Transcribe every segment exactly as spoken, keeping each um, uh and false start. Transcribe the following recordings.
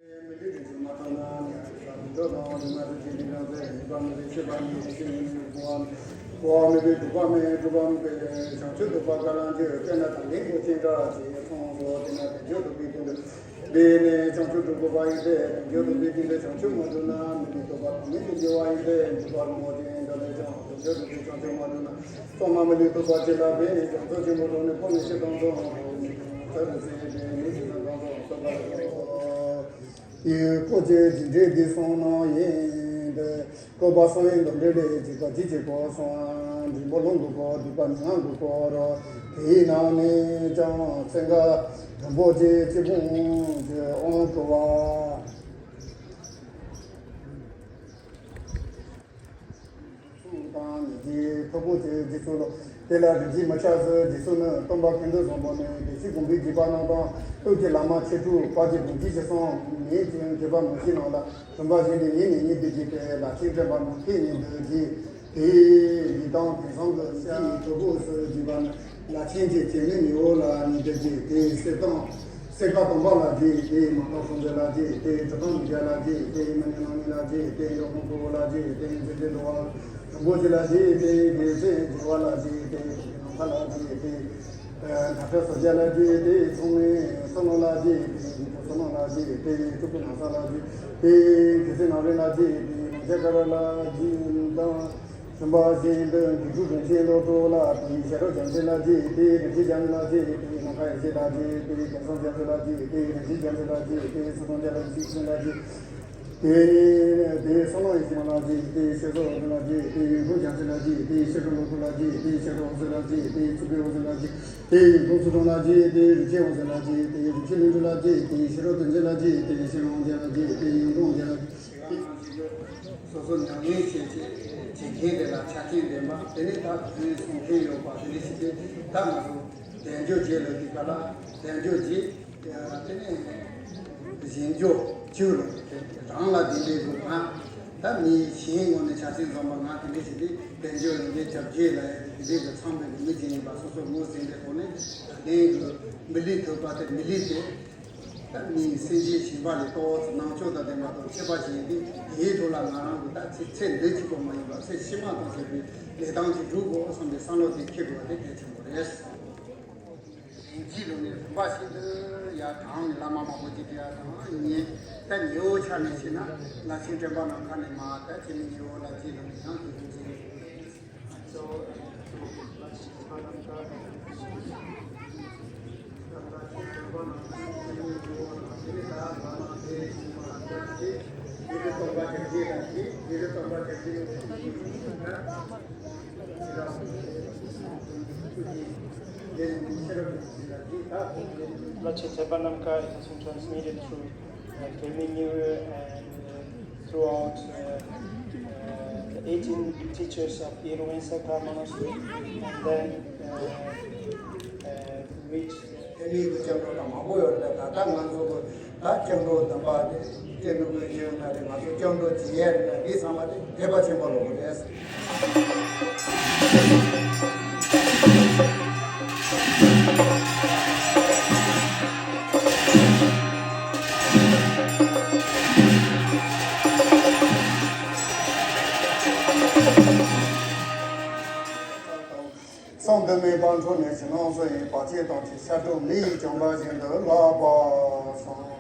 མི་ལུས་རིན་ཆེན་མ་ཐོབ་ན། ཉ་རེ་ས་མི་འགྲོ་ན། ཉི་མ་རིན་ཆེན་འདི་རང་ཚེ། ཉེས་པ་མེད་པའི་སྤྱོད་པ་ཉིད། ཤེས་ཉིད་སྤོང་བ། སྤོང་བ་མེད་པའི་སྒྲིབ་པ་མེད། སྒྲིབ་པ་མེད་པའི་བྱང་ཆུབ་ཏུ་སྤང་བ་ལ་འཇུག་དཔེར་ན་དམ་ལྡན་གོས་ཆེན་འདྲ་ཞེས་གསུངས་སོ། དེས་ན་དལ་འབྱོར་སྡུག་པའི་སྟེང་དུ་འདི་ནི་བྱང་ཆུབ་སྒྲུབ་དགོས་པ་ཡིན་ཏེ། དལ་འབྱོར་སྡུག་པའི་སྟེང་དུ་བྱང་ཆུབ་མ་བསྒྲུབས་ན། མི་ལུས་རྟོགས་པ་དང་མིང་དུ་འགྱུར་བ་ཡིན་ཏེ། འཇུག་པ་རིང་མོ་ཅན་འདི་ལས་ཀྱང་། དལ་འབྱོར་སྡུག་པའི་བྱང་ཆུབ་མ་བསྒྲུབས་ན། གཙང་མ་མི་ལུས་རྟོགས་པར་བྱེད་ལ་ཕན། རྒྱ་མཚོ་ཆེན་པོའི་གྲོང་ནས་འཕོ་བའི་ཕྱིར་དང་དུ། ཚ་རུ་སྲེག་པའི་མེ་བཞིན་དུ་གང་དུ་གསོད་པར་བྱེད། དེའི་སྐོར་གྱི་རྒྱས་འགྲེལ་འདི་གསུངས་གནང་ཡིན་ཏེ། བཀོད་པ་གསང་བའི་མདོ་འགྲེལ་ལས། རྒྱས་པ་རྒྱས་བྱེད་སྐོར་གསུམ། འབྲིང་པོ་ལུང་གི་སྐོར། བསྡུས་པ་མན་ངག་གི་སྐོར། དེའི་ནང་ནས་ཀྱང་ཚན་ཁ་བདུན་པོ་ཆེ་སྤྱི་སྤུངས་ཀྱི་དབང་བསྐུར་བ། གསུང་དང་ཉིད་ཀྱི་ཐུགས་དགོངས་ཀྱི་རྗེས་སུ། དེ་ལ་རིགས་རྒྱུད་མི་ཆགས་སུ་རྗེས་སུ་ནི། སྟོན་པ་ཀུན་འདུས་བཟང་པོ་ནས། བདེ་གཤེགས་ཀུན་འདུས་རྒྱས་པ་རྣམས་དང་། སྟོབས་ཀྱི་བླ་མ་ཆོས་དྲུག་དཔལ་གྱི་དགོངས་གཅིག་ཅེས་གསུངས། ངེད་ཀྱི་མཁས་པ་མི་བཞི་རྣམས་ལ། བྱམས་པ་བཞི་ནི་ཉིད་ནས་ཉིད་དུ་རྒྱས་པའི། ལག་ཆེན་དྲན་པ་ནམ་མཁའི་ཉིད་དུ་རྒྱས། དེ་ཡི་ཡི་དམ་དེང་སང་གི་ཤཱཀྱའི་གྲོགས་པོ་སུ་བགྱིས་པ་ནི། ལག་ཆེན་གྱི་སྤྱན་མིག་ཉི་འོད་ལ་ཉིད་དུ་རྒྱས། དེ་ཡི་སྲིད་དང་། སྲིད་པ་སྟོང་པ་ལ་རྗེས་ཏེ། མ་དག་སོང་ཚེ་ལ་རྗེས་ཏེ། གྲུབ་དང་མི་འཇལ་ལ་རྗེས་ཏེ། མི་གནས་ནང་ཉིད་ལ་རྗེས་ཏེ། འགྲོ་ཀུན་འཁོར་བ་ལ་རྗེས་ཏེ། མཛད་དེ་འགྲོ་བ་རིན་པོ་ཆེ་ལ་རྗེས་ཏེ། རྒྱལ་སྲས་བྱེ་བ་ལ་རྗེས་ཏེ། ནམ་མཁའ་ལ་རྗེས་ཏེ། མཁའ་འགྲོ་སུམ་བརྒྱ་ལ་རྗེས་ཏེ། མཚུངས་མེད་བསོད་ནམས་ལ་རྗེས་ཏེ། བསོད་ནམས་ལ་རྗེས་ཏེ། སྤྲུལ་སྐུ་ནམ་བཟང་ལ་རྗེས་ཏེ། རྒྱལ་སྲས་རྣམ་རིག་ལ་རྗེས་ཏེ། རྣམ་བྱ་ག་ར་ལ་རྗེས་དང་། གསུམ་པ་བཞིན་དུ་འཇིགས་སྐུལ་རིན་ཆེན་བློ་གྲོས་ལ། དེའི་ཞབས་རོགས་བྱང་ཆེན་ལ་རྗེས་ཏེ། རིན་ཆེན་རྒྱ་མཚོ་ལ་རྗེས་ཏེ། ནམ་མཁའ་ཡེ་ཤེས་ལ་རྗེས་ཏེ། རྒྱ་མཚོ་རྒྱ་མཚོ་ལ་རྗེས་ཏེ། རིན་ཆེན་རྒྱ་མཚོ་ལ་རྗེས་ཏེ། སོ་སོ་རྒྱ་ལ་རྗེས་ཏེ། དེ་ནས་དེའི་བསོད་ནམས་ཡེ་ཤེས་མ་ལ་རྗེས་ཏེ། ཞེས་སོགས་འོད་ཟེར་ལ་རྗེས་ཏེ། ཡོན་ཏན་རྒྱ་མཚོ་ལ་རྗེས་ཏེ། ཞེས་སོགས་འོད་ཟེར་ལ་རྗེས་ཏེ། ཞེས་སོགས་འོད་ཟེར་ལ་རྗེས་ཏེ། ཚུལ་ཁྲིམས་འོད་ཟེར་ལ་རྗེས་ཏེ། ཡོན་ཏན་ཚུལ་ཁྲིམས་ལ་རྗེས་ཏེ། རིན་ཆེན་འོད་ཟེར་ལ་རྗེས་ཏེ། རིན་ཆེན་ལུས་འབྲེལ་ལ་རྗེས་ཏེ། ཞེས་སོགས་དོན་བྱེད་ལ་རྗེས་ཏེ། ཞེས་སོགས་འོད་བྱེད་ལ་རྗེས་ཏེ། ཡོན་ཏན་འོད་བྱེད་ལ་རྗེས་ཏེ། སོ་སོ་ཉམས་ལེན་བྱེད་བྱེད་བྱེད་མཁན་དེ་ལ་ཆ་རྐྱེན་ལྡན་པ། དེ་ནས་ད་དུས་གསུང་མཁན་ཡོད་པ། དེ་འདྲ་ཞིག་དེ་ད་ང་ཚོ་དལ་འབྱོར་བརྒྱད་ལ་འདུས་པ་ལ། དལ་འབྱོར་བརྒྱད། དེ་ནས་གཞན་འབྱོར་བཅུ་ལ། རང་ལ་དེ་འདྲའི་གཟུགས་ང་། ད་མི་གཞན་ངོ་ནས་ཆ་རྐྱེན་འཛོམས་པ་ང་དེ་འདྲ་ཞིག་དེ་དལ་འབྱོར་ལས་འབྲས་བརྒྱད་ལ་དེ་འདྲའི་གི་ཚང་བའི་མི་ཅིག་ཡིན་པ། སོ་སོ་ངོས་ཟིན་པའི་ཐོག་ནས་ད་ལན་གི་མི་ལུས་ཐོབ་པ་དེ། མི་ལུས་དེ། ད་མིའི་སེམས་ཅན་གཞན་པ་ལས་ལྟོ་ཚོ་སྣང་ཕྱོགས་དང་ལྡན་པ་དང་ཁྱད་པར་ཅན་ཡིན་ཏེ། དེའི་ཐོག་ལ་ང་རང་གི་ད་ཚེ་ཚེ་འདི་གཅིག་པོ་མ་ཡིན་པར་ཚེ་ཕྱི་མ་དང་བཅས་པའི་ལས་སྟངས་ཀྱི་སྒྲུབ་དགོས་བསམ་པའི་བསམ་བློ་དེ་འཁྱེར་དགོས་པ་དེ་གལ་ཆེན་པོ་རེད། རིགས་རྒྱུད་ལོ་ནས་རིམ་པ་བཞིན་དུ་ཡར་དྲངས་ནས་བླ་མ་མང་པོ་ཅིག་བསྐྱལ་ཡ་དང་། ཉེ་ད་ཉེ་བོ་ཆ་ནས་བྱས་ན་ལ་ཆེན་དྲན་པ་ནམ་མཁའ་ནས་མར། ད་ཆེན་མོ་ཉེ་བོ་ལ་རྗེས་ལ་ནས་ཡང་དེ་རིམ་བཞིན། Lecture Tsepa Namka is also transmitted through uh, Kemi Nyirwe and uh, throughout uh, uh, the eighteen teachers of Irwin Sakha Monastery, and then uh, uh, which དེ་མིན་གྱི་སྐྱབས་འགྲོ་དང་མང་པོ་ཡོད་རེད། ད་ལྟ་ང་ཚོ་གི་ད་སྐྱབས་འགྲོ་དམ་པ་དེ་སྐྱེ་ནུས་པའི་ཤེས་ཡོན་ད་རེད། ང་ཚོ་སྐྱབས་འགྲོ་བྱེད་ཡས་རེད། ད་འདི་ཚང་མ་དེ་དད་པ་ཆེན་པོ་ལོག་གི་རེད། གསང་འདུས་མའི་དཔལ་འཁོར་ནས་ཕྱི་ནང་གསུམ་ཡི་བར་ཆད་ཐམས་ཅད་ཤར་གྲོལ་མི་ཡི་བྱམས་པ་བཞིན་དུ་བརླག་པར་གསུངས།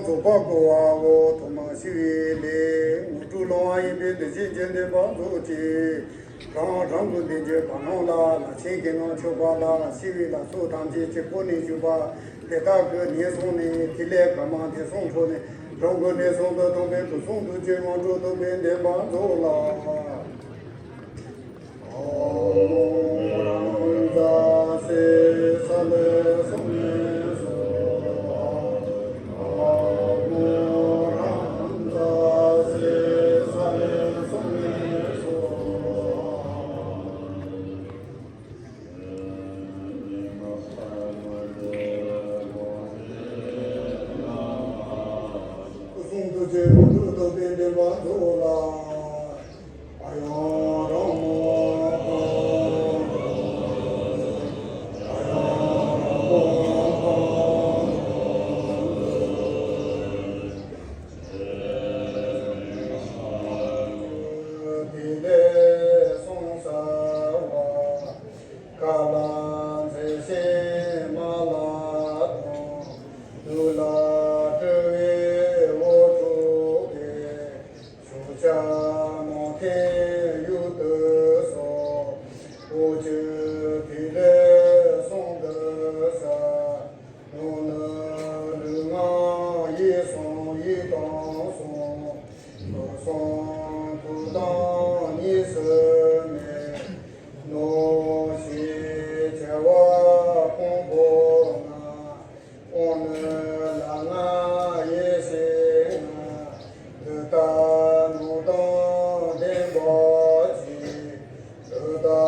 རྫོགས་པ་བསྐོར་བའོ། ཐོག་མར་ཞི་བའི་ལས། དངོས་གྲུབ་བླང་བ་ཡིན་པས་དེ་བཞིན་གྱི་བདེན་པ་རྫོགས་ཀྱི། རང་རང་གི་བདེ་འགྱུར་བར་སྣང་ལ། ལ་ཆེན་གྱི་ནང་མཆོད་པ་ལ། ཞི་བའི་ལ་སོགས་ཐམས་ཅད་གཅིག་པུ་ནས་བཞུགས་པ་དེ་དག་གི་གནས་སོང་ནས། ཐིག་ལེ་དཀར་དམར་མཐེ་བསྲང་འཕྲོ་ནས་རང་གི་གནས་སོང་དུ་ཐོན་པའི་སྐུ་གསུང་ཐུགས་ཀྱི་དངོས་གྲུབ་ཐོབ་པའི་བདེན་པ་རྫོགས་ལ། སྐུ་གསུང་ཐུགས་ཀྱི་དངོས་གྲུབ་ཐོབ་པའི་བདེན་པ་རྫོགས་ལ། ཨ་ཡང་རང་མོ་ཧོ། ཨ་ཡང་རང་མོ་ཧོ། དེ་ལས་སོང་ས་བ། ཀ་ལ་མཛེས་ཤིང་མ་ལ་དང་། དུག་ལ་སྤྲུལ་བའི་འོད་འཕྲོ་བའི། ཕྱོགས་ཆ་མང་ཐལ་གཡུལ་དུ་སོང་། འོག་གི་ཐིག་ལེ་ཟུང་དུ་ཟ། ནང་ནི་ལུས་ངག་ཡིད་གསུམ་ཡིད་དང་གསུམ། ལུས་གསུམ་ཐུགས་དང་གཉིས་སུ་མེད། ནང་ཞེས་བྱ་བ་ཕུང་པོ་ལྔ། དབང་ནི་ལ་ལྔ་ཡེ་ཤེས་ལྔ། འདི་ལྟར་སྣང་དང་ལྡན་པ་ཅིག། འདི་ལྟར་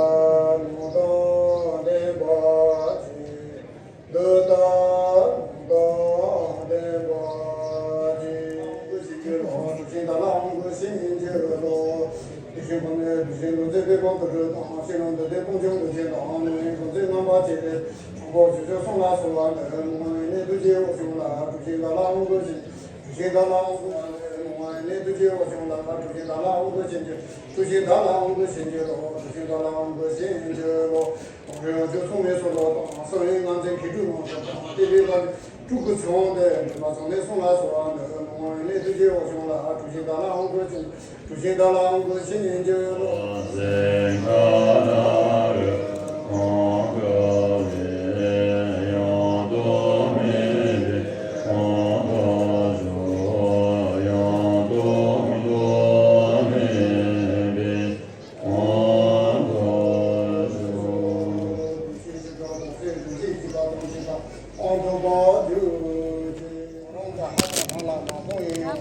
སྣང་དང་ལྡན་པ་ཅིག། འདི་ལྟར་སྣང་དང་ལྡན་པ་ཅིག། དབང་བསྐུར་ཞིང་བསྐྱེད་ལོ། གྲུབ་ཆེན་བདག་ལ་དབང་བསྐུར་ཞིང་བསྐྱེད་ལོ། དེ་བཞིན་གོང་ནས་གྲུབ་ཆེན་ལུས་རྩལ་པའི་དབང་དུ་གྲོལ་དང་། ཕྱི་ནང་འདུལ་བའི་དཔུང་ཆེན་ལུས་ཅན་དང་། ནང་བའི་གྲུབ་མཐའ་རྣམ་པ་བཅས་ཏེ། དང་པོ་ཞི་ཁྲོ་གསུམ་ལ་གསོལ་བ་འདེབས། ལུས་ངག་ཡིད་གནས་ཐུགས་རྗེའི་འོད་ཞུ་ལ། གྲུབ་ཆེན་བདག་ལ་དབང་བསྐུར་ཞིང་། གྲུབ་ཆེན་བདག་ལ་དབང་བསྐུར་ཞིང་། ལུས་ངག་ཡིད་གནས་ཐུགས་རྗེའི་འོད་ཞུ་ལ། གྲུབ་ཆེན་བདག་ལ་དབང་བསྐུར་ཞིང་བསྐྱེད། གྲུབ་ཆེན་བདག་ལ་དབང་བསྐུར་ཞིང་བསྐྱེད་ལོ། གྲུབ་ཆེན་བདག་ལ་དབང་བསྐུར་ཞིང་བསྐྱེད་ལོ། དབང་ཕྱུག་ཡང་བཅུ་གསུང་མའི་ཚུལ་ལོ་དང་། གསང་བའི་ངག་འཛིན་མཁས་གྲུབ་རྣམས་དང་། བསྟན་པའི་བླ་མ་སྤྲུལ་སྐུ་ཚུལ་དབང་ལྡན། འདུས་པ་བྱང་ལས་གསུམ་ལ་གསོལ་བ་འདེབས། ལུས་ངག་ཡིད་གནས་ཐུགས་རྗེའི་འོད་ཞུ་ལ། གྲུབ་ཆེན་བདག་ལ་དབང་བསྐུར་ཞིང་། གྲུབ་ཆེན་བདག་ལ་དབང་བསྐུར་ཞིང་བསྐྱེད་ལོ། དབང་ཐོབ་པར་འགྱུར་ཅིག། རང་རང་གི་ཧ་དང་རང་ལ་མ་སྤོང་ཡིན་ཡང་།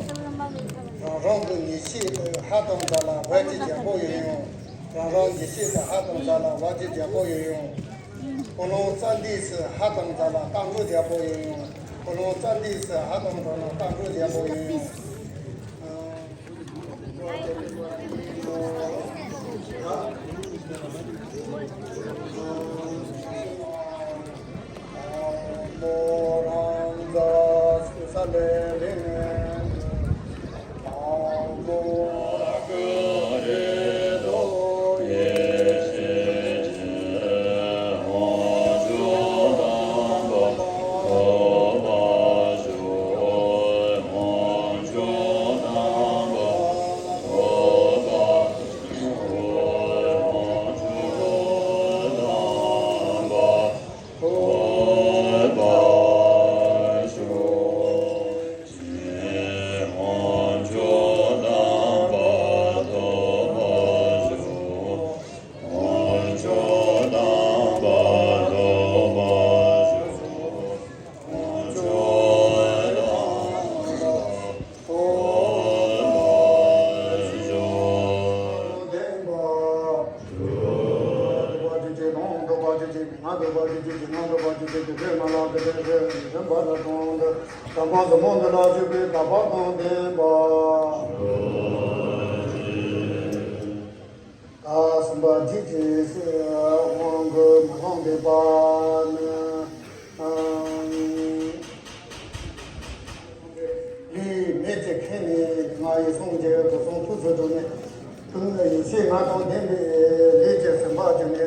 རང་རང་གི་ངེས་ཤེས་དེ་ཧ་དང་རྫ་ལ་བར་གྱི་རྒྱལ་པོ་ཡིན་ཡང་། རང་རང་ངེས་ཤེས་དེ་ཧ་དང་རྫ་ལ་བར་གྱི་རྒྱལ་པོ་ཡིན་ཡང་། ཀུན་སློང་རྩ་འདི་སུ་ཧ་དང་རྫ་ལ་རྟ་མགོ་རྒྱལ་པོ་ཡིན་ཡང་། ཀུན་སློང་རྩ་འདི་སུ་ཧ་དང་རྫ་ལ་རྟ་མགོ་རྒྱལ་པོ་ཡིན་ཡང་། ད་གསུམ་པ་འཇིགས་བྱེད་དབང་གིས་མི་ལང་འདོད་པ་ནི། ལུས་མེད་ཅེས་མཁྱེན་ནས་ངག་ཡིད་གསུམ་གྱི་སྒོ་གསུམ་ཐུགས་སུ་གྲུབ་ནས། ཀུན་ཡེ་ཤེས་ལྔ་དང་ལྡན་པའི་ལུས་ཀྱི་སེམས་དཔའ་བྱུང་ནས།